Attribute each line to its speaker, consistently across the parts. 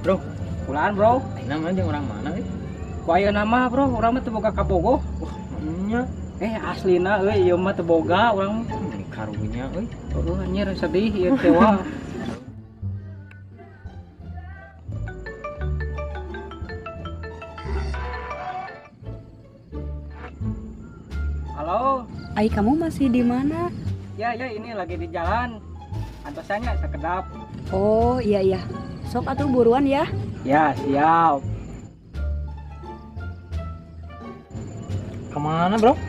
Speaker 1: Bro,
Speaker 2: Pulaan bro.
Speaker 1: Ayeuna mah jeung urang mana euy?
Speaker 2: Ku ayeuna mah bro, urang mah teu boga kabogoh.
Speaker 1: Wah, nya.
Speaker 2: Aslina euy ieu mah teu boga urang.
Speaker 1: Ini karunya euy.
Speaker 2: Heuh anjir sedih ieu kecewa. Halo.
Speaker 3: Ai, kamu masih di mana?
Speaker 2: Ya, ya ini lagi di jalan. Antosannya sekedap.
Speaker 3: Oh, iya iya. Sok atuh buruan ya.
Speaker 2: Ya, siap.
Speaker 1: Kemana, bro?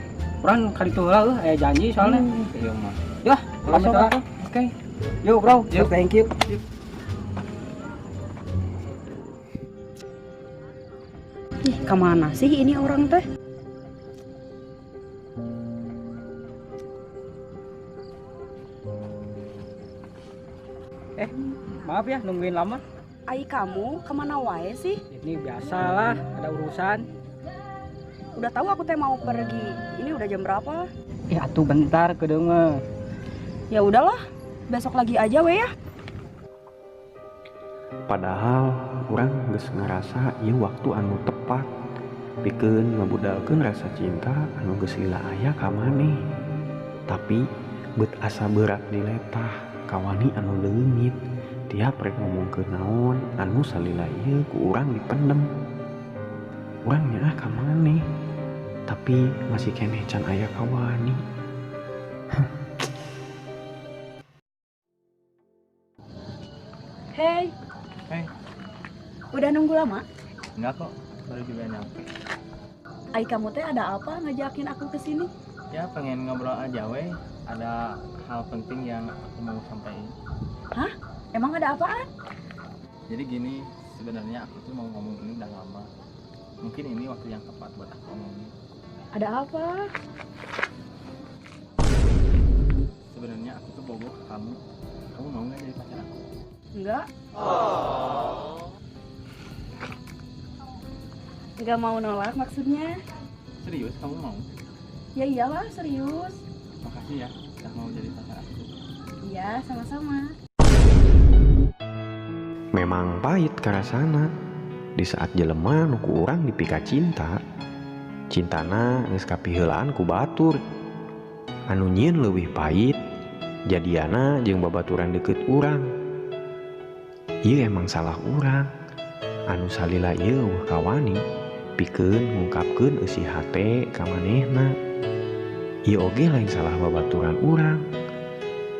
Speaker 2: Urang kali itu lah, aya janji soalnya.
Speaker 1: Iya mah.
Speaker 2: Ya,
Speaker 1: masuk
Speaker 2: atuh.
Speaker 1: atuh.
Speaker 2: Oke. Yuk, bro.
Speaker 1: Yuk.
Speaker 2: Thank you.
Speaker 3: Ih, kemana sih ini orang teh?
Speaker 2: Maaf ya nungguin lama.
Speaker 3: Ai, kamu kemana wae sih?
Speaker 2: Ini biasalah, ada urusan.
Speaker 3: Udah tahu aku teh mau pergi. Ini udah jam berapa?
Speaker 2: Ya atuh bentar kedeunge.
Speaker 3: Ya udahlah, besok lagi aja we ya.
Speaker 4: Padahal urang geus ngerasa ieu waktu anu tepat pikeun ngabudalkeun rasa cinta anu geus lila aya ka maneh. Tapi beut asa berat diletah kawani anu leungit. Tiap rek ngomongkeun naon anu salila ieu ku urang dipendem. Urang nyaah ka maneh, tapi masih keneh can aya kawani.
Speaker 3: Hey.
Speaker 1: Hey.
Speaker 3: Udah nunggu lama?
Speaker 1: Enggak kok, baru juga nyampe.
Speaker 3: Ai, kamu teh ada apa ngajakin aku ke sini?
Speaker 1: Ya pengen ngobrol aja weh, ada hal penting yang aku mau sampaikan.
Speaker 3: Hah? Emang ada apaan?
Speaker 1: Jadi gini, sebenarnya aku tuh mau ngomong ini udah lama. Mungkin ini waktu yang tepat buat aku omongin.
Speaker 3: Ada apa?
Speaker 1: Sebenarnya aku tuh bogoh ke kamu. Kamu mau nggak jadi pacar aku?
Speaker 3: Enggak. Enggak mau nolak maksudnya.
Speaker 1: Serius kamu mau?
Speaker 3: Ya iyalah serius.
Speaker 1: Makasih ya, udah mau jadi pacar aku.
Speaker 3: Iya, sama-sama.
Speaker 4: Memang pahit karasana di saat jelema nu ku urang dipika cinta. Cintana geus kapiheulaan ku batur. Anu nyieun leuwih pahit jadiana jeung babaturan deukeut urang. Ieu emang salah urang. Anu salila ieu eueuh kawani pikeun ngungkapkeun eusi hate ka manehna. Ieu oge lain salah babaturan urang.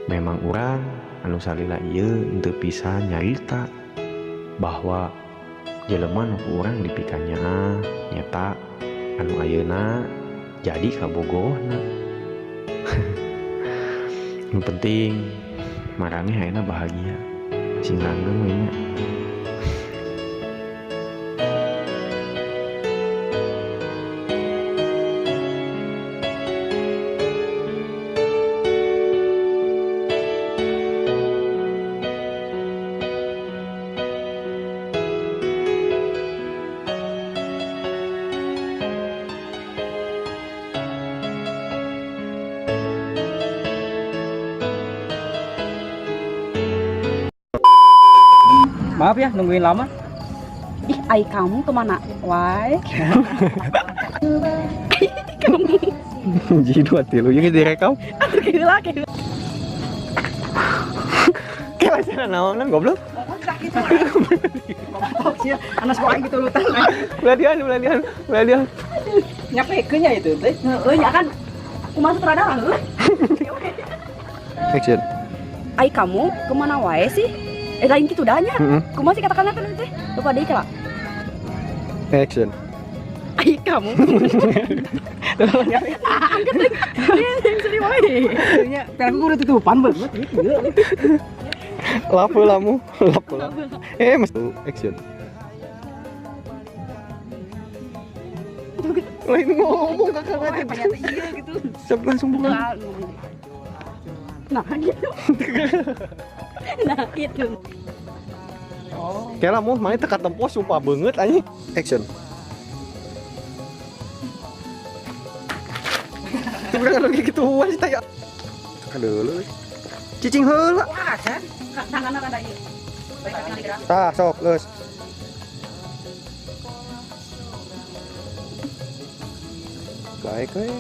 Speaker 4: Memang urang anu salila ieu henteu bisa nyarita bahwa jelema nu ku urang dipika nyaah nyata anu ayeuna jadi kabogohna. Nu penting maraneh ayeuna bahagia. Sing langgeng we nya.
Speaker 2: Maaf ya nungguin lama.
Speaker 3: Ih, ai kamu kemana wae? Kamu.
Speaker 4: Jadi dua tilu yang direkam.
Speaker 3: Gila, gila.
Speaker 4: Kayak macam naonan goblok.
Speaker 2: Goblok sih, anak sekolah gitu lutan.
Speaker 4: Beladian, beladian, beladian.
Speaker 2: Nyapekeun nya itu teh.
Speaker 3: Heeh, nya kan kumaha sutradara heuh.
Speaker 4: Action.
Speaker 3: Ai kamu kemana wae sih? Lain gitu dahnya. Kumaha sih katakannya teh? Lupa deui kala.
Speaker 4: Action.
Speaker 3: Ai kamu. Nah, angkat deui. Yang sedih wae.
Speaker 2: Nya, aku udah tutupan banget gitu.
Speaker 4: Lapo lamu, lapo. Mas action. Lain ngomong kakak aja.
Speaker 3: Iya gitu.
Speaker 4: Siap langsung buka.
Speaker 3: Nah, gitu. Nah, gitu.
Speaker 2: Oh.
Speaker 4: Kayak lah, mana teka tempo sumpah banget anjing. Action. Udah lagi gituan sih taya. Aduh lu. Cicing heula.
Speaker 3: Wah, kan. Tanganna rada ieu.
Speaker 4: Tah, sok, leus. Baik we.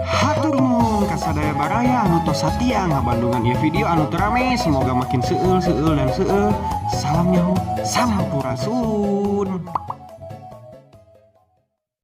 Speaker 5: Hatur nuhun ka sadaya baraya anu tos satia ngabandungan ieu video anu teu rame. Semoga makin seueul, seueul, dan seueul. Salam nyaho, sampurasun.